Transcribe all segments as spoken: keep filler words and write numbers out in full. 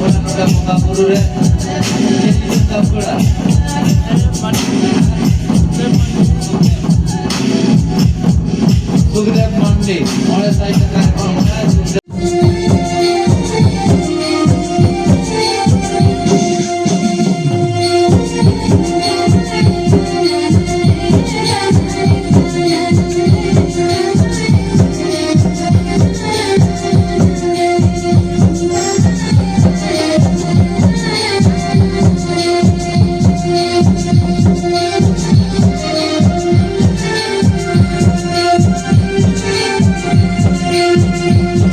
ᱱᱚᱰᱮ ᱵᱚᱸᱜᱟ ᱵᱩᱨᱩ ᱨᱮ ᱥᱩᱠᱫᱮᱵ ᱢᱟᱱᱰᱤ ᱢᱚᱬᱮ ᱥᱟᱭ ᱴᱟᱠᱟ ᱮᱢᱟᱢ ᱠᱟᱱᱟ᱾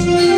ᱥᱩᱠᱫᱮᱵ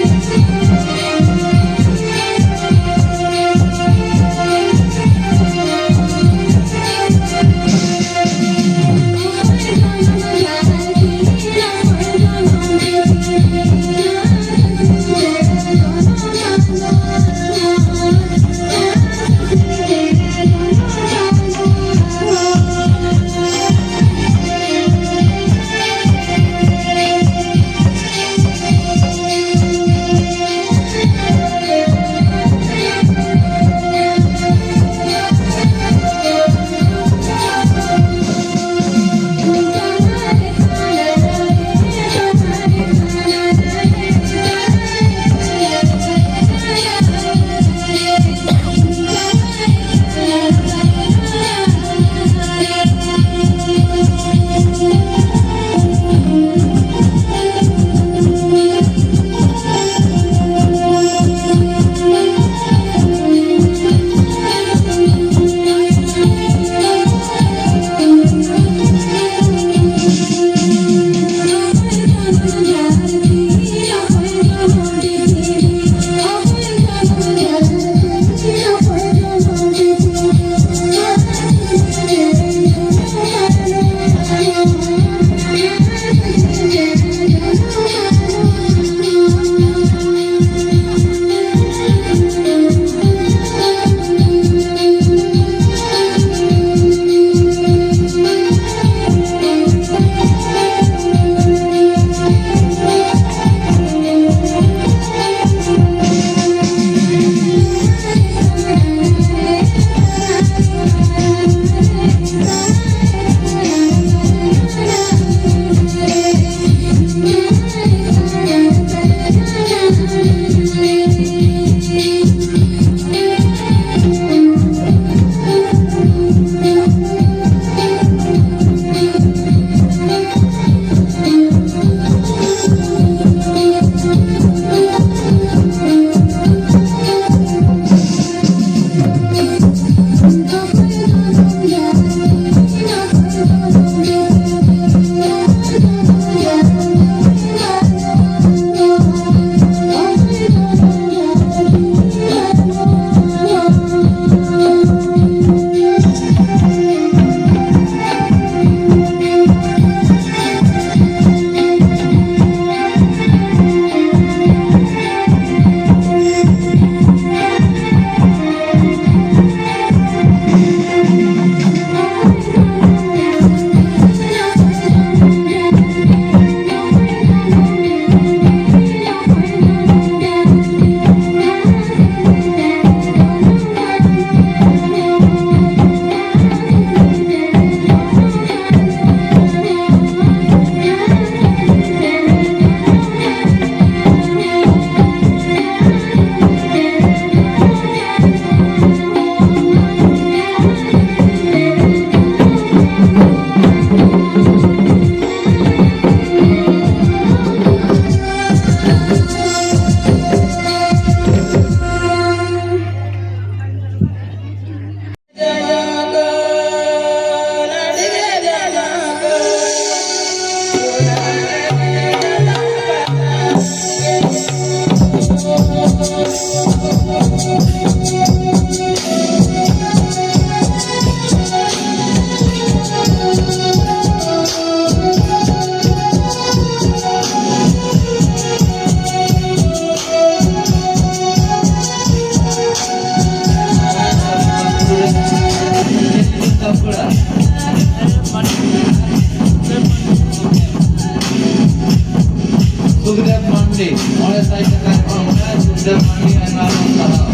ᱥᱩᱠᱫᱮᱵ ᱢᱟᱱᱰᱤ, ᱢᱚᱬᱮ ᱥᱟᱭ ᱴᱟᱠᱟ ᱮᱢᱟᱢ ᱠᱟᱱᱟ, ᱥᱩᱠᱫᱮᱵ ᱢᱟᱱᱰᱤ, ᱟᱭᱢᱟ ᱟᱭᱢᱟ ᱥᱟᱨᱦᱟᱣ᱾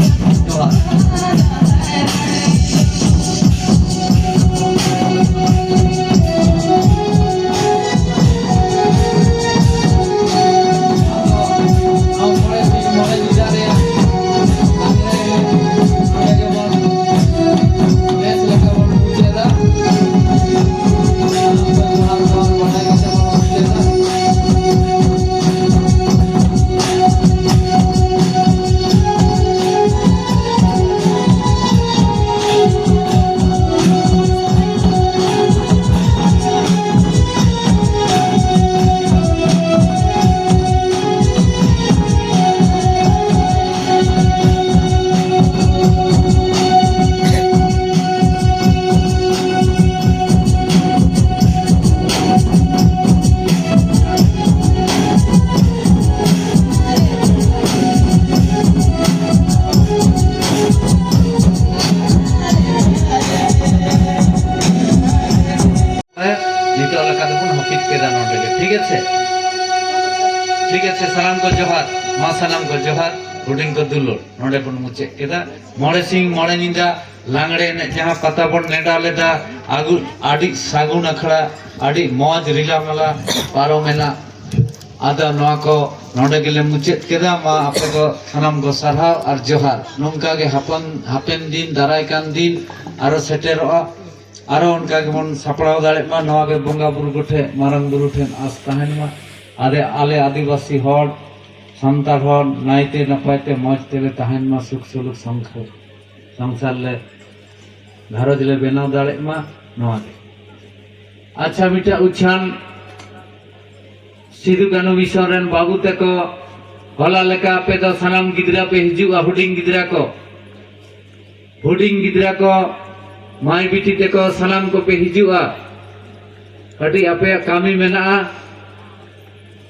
ᱡᱚᱦᱟᱨ᱾ ᱟᱫᱚ ᱱᱚᱣᱟ ᱢᱚᱬᱮ ᱥᱤᱧ ᱢᱚᱬᱮ ᱧᱤᱫᱟᱹ ᱨᱮᱭᱟᱜ ᱞᱟᱜᱽᱬᱮ ᱮᱱᱮᱡ ᱱᱚᱰᱮ ᱜᱮᱵᱚᱱ ᱵᱮᱥ ᱞᱮᱠᱟ ᱵᱚᱱ ᱢᱩᱪᱟᱹᱫᱟ᱾ ᱥᱟᱱᱟᱢ ᱠᱚ ᱡᱚᱦᱟᱨ ᱡᱚᱦᱟᱨ ᱵᱟᱲᱟᱭ ᱠᱟᱛᱮ ᱵᱚᱱ ᱢᱩᱪᱟᱹᱫᱟ᱾ ᱱᱤᱛᱚᱜ ᱞᱮᱠᱟ ᱫᱚᱵᱚᱱ ᱦᱟᱹᱯᱤᱫ ᱠᱮᱫᱟ ᱱᱚᱰᱮ ᱜᱮ, ᱴᱷᱤᱠ ᱟᱪᱷᱮ? ᱴᱷᱤᱠ ᱟᱪᱷᱮ, ᱥᱟᱱᱟᱢ ᱠᱚ ᱡᱚᱦᱟᱨ, ᱢᱟ ᱥᱟᱱᱟᱢ ᱠᱚ ᱡᱚᱦᱟᱨ, ᱦᱩᱰᱤᱧ ᱠᱚ ᱫᱩᱞᱟᱹᱲ, ᱱᱚᱰᱮ ᱵᱚᱱ ᱢᱩᱪᱟᱹᱫ ᱠᱮᱫᱟ᱾ ᱢᱚᱬᱮ ᱥᱤᱧ ᱢᱚᱬᱮ ᱧᱤᱫᱟᱹ ᱞᱟᱜᱽᱬᱮ ᱮᱱᱮᱡ ᱡᱟᱦᱟᱸ ᱯᱟᱛᱟ ᱵᱚᱱ ᱱᱮᱰᱟ ᱞᱮᱫᱟ, ᱟᱹᱜᱩ, ᱟᱹᱰᱤ ᱥᱟᱹᱜᱩᱱ ᱟᱠᱷᱲᱟ, ᱟᱹᱰᱤ ᱢᱚᱡᱽ ᱨᱤᱞᱟᱢᱟᱞᱟ ᱯᱟᱨᱚᱢᱮᱱᱟ᱾ ᱟᱫᱚ ᱱᱚᱣᱟ ᱠᱚ ᱱᱚᱰᱮ ᱜᱮᱞᱮ ᱢᱩᱪᱟᱹᱫ ᱠᱮᱫᱟ᱾ ᱢᱟ ᱟᱯᱮ ᱠᱚ ᱥᱟᱱᱟᱢ ᱠᱚ ᱥᱟᱨᱦᱟᱣ ᱟᱨ ᱡᱚᱦᱟᱨ᱾ ᱱᱚᱝᱠᱟ ᱜᱮ ᱦᱟᱯᱮᱱ, ᱦᱟᱯᱮᱱ ᱫᱤᱱ, ᱫᱟᱨᱟᱭ ᱠᱟᱱ ᱫᱤᱱ ᱟᱨᱚ ᱥᱮᱴᱮᱨᱚᱜᱼᱟ᱾ ᱟᱨᱚ ᱚᱱᱠᱟ ᱜᱮᱵᱚᱱ ᱥᱟᱯᱲᱟᱣ ᱫᱟᱲᱮᱜ ᱢᱟ, ᱱᱚᱣᱟ ᱜᱮ ᱵᱚᱸᱜᱟ ᱵᱩᱨᱩ ᱠᱚᱴᱷᱮᱱ, ᱢᱟᱨᱟᱝ ᱵᱩᱨᱩ ᱴᱷᱮᱱ ᱟᱥ ᱛᱟᱦᱮᱱ ᱢᱟ᱾ ᱟᱫᱮ-, ᱟᱞᱮ ᱟᱹᱫᱤᱵᱟᱹᱥᱤ ᱦᱚᱲ, ᱥᱟᱱᱛᱟᱲ ᱦᱚᱲ ᱱᱟᱭᱛᱮ ᱱᱟᱯᱟᱭ ᱛᱮ ᱢᱚᱡᱽ ᱛᱮᱞᱮ ᱛᱟᱦᱮᱱ ᱢᱟ, ᱥᱩᱠ ᱥᱩᱞᱩᱠ ᱥᱚᱝᱥᱟᱨ, ᱥᱚᱝᱥᱟᱨ ᱞᱮ, ᱜᱷᱟᱨᱚᱸᱡᱽ ᱞᱮ ᱵᱮᱱᱟᱣ ᱫᱟᱲᱮᱜ ᱢᱟ, ᱱᱚᱣᱟ ᱜᱮ᱾ ᱟᱪᱪᱷᱟ, ᱢᱤᱫᱴᱟᱝ ᱩᱪᱷᱟᱱ, ᱥᱤᱫᱩ ᱠᱟᱹᱱᱦᱩ ᱢᱤᱥᱚᱱ ᱨᱮᱱ ᱵᱟᱹᱵᱩ ᱛᱟᱠᱚ ᱦᱚᱞᱟ ᱞᱮᱠᱟ ᱟᱯᱮ ᱫᱚ ᱥᱟᱱᱟᱢ ᱜᱤᱫᱽᱨᱟᱹ ᱯᱮ ᱦᱤᱡᱩᱜᱼᱟ, ᱦᱩᱰᱤᱧ ᱜᱤᱫᱽᱨᱟᱹ ᱠᱚ, ᱦᱩᱰᱤᱧ ᱜᱤᱫᱽᱨᱟᱹ ᱠᱚ, ᱢᱟᱹᱭ ᱵᱤᱴᱤ ᱛᱮᱠᱚ, ᱥᱟᱱᱟᱢ ᱠᱚᱯᱮ ᱦᱤᱡᱩᱜᱼᱟ᱾ ᱠᱟᱹᱴᱤᱡ ᱟᱯᱮᱭᱟᱜ ᱠᱟᱹᱢᱤ ᱢᱮᱱᱟᱜᱼᱟ᱾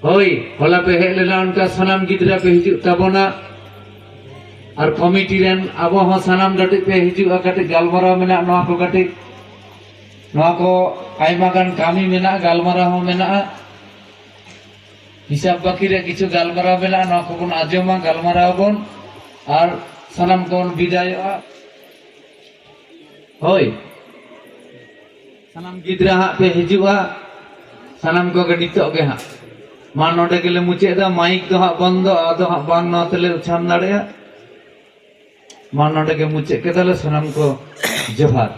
ᱦᱳᱭ, ᱦᱚᱞᱟ ᱯᱮ ᱦᱮᱡ ᱞᱮᱱᱟ, ᱚᱱᱠᱟ ᱥᱟᱱᱟᱢ ᱜᱤᱫᱽᱨᱟᱹ ᱯᱮ ᱦᱤᱡᱩᱜ ᱛᱟᱵᱚᱱᱟ᱾ ᱟᱨ ᱠᱚᱢᱤᱴᱤ ᱨᱮᱱ ᱟᱵᱚ ᱦᱚᱸ ᱥᱟᱱᱟᱢ ᱠᱟᱹᱴᱤᱡ ᱯᱮ ᱦᱤᱡᱩᱜᱼᱟ, ᱠᱟᱹᱴᱤᱡ ᱜᱟᱞᱢᱟᱨᱟᱣ ᱢᱮᱱᱟᱜᱼᱟ ᱱᱚᱣᱟ ᱠᱚ ᱠᱟᱹᱴᱤᱡ᱾ ᱱᱚᱣᱟ ᱠᱚ ᱟᱭᱢᱟ ᱜᱟᱱ ᱠᱟᱹᱢᱤ ᱢᱮᱱᱟᱜᱼᱟ, ᱜᱟᱞᱢᱟᱨᱟᱣ ᱦᱚᱸ ᱢᱮᱱᱟᱜᱼᱟ᱾ ᱦᱤᱥᱟᱹᱵ ᱵᱟᱹᱠᱤ ᱨᱮ ᱠᱤᱪᱷᱩ ᱜᱟᱞᱢᱟᱨᱟᱣ ᱢᱮᱱᱟᱜᱼᱟ, ᱱᱚᱣᱟ ᱠᱚᱵᱚᱱ ᱟᱸᱡᱚᱢᱟ, ᱜᱟᱞᱢᱟᱨᱟᱣ ᱟᱵᱚᱱ ᱟᱨ ᱥᱟᱱᱟᱢ ᱠᱚᱵᱚᱱ ᱵᱤᱫᱟᱭᱚᱜᱼᱟ᱾ ᱦᱳᱭ, ᱥᱟᱱᱟᱢ ᱜᱤᱫᱽᱨᱟᱹ ᱦᱟᱸᱜ ᱯᱮ ᱦᱤᱡᱩᱜᱼᱟ, ᱥᱟᱱᱟᱢ ᱠᱚᱜᱮ ᱱᱤᱛᱚᱜ ᱜᱮ ᱦᱟᱸᱜ᱾ ᱢᱟ ᱱᱚᱰᱮ ᱜᱮᱞᱮ ᱢᱩᱪᱟᱹᱫ ᱮᱫᱟ, ᱢᱟᱭᱤᱠ ᱫᱚ ᱦᱟᱸᱜ ᱵᱚᱱᱫᱚ, ᱟᱫᱚ ᱦᱟᱸᱜ ᱵᱟᱝ ᱱᱚᱣᱟ ᱛᱮᱞᱮ ᱩᱪᱷᱟᱱ ᱫᱟᱲᱮᱭᱟᱜᱼᱟ᱾ ᱢᱟ ᱱᱚᱰᱮ ᱜᱮ ᱢᱩᱪᱟᱹᱫ ᱠᱮᱫᱟᱞᱮ, ᱥᱟᱱᱟᱢ ᱠᱚ ᱡᱚᱦᱟᱨ᱾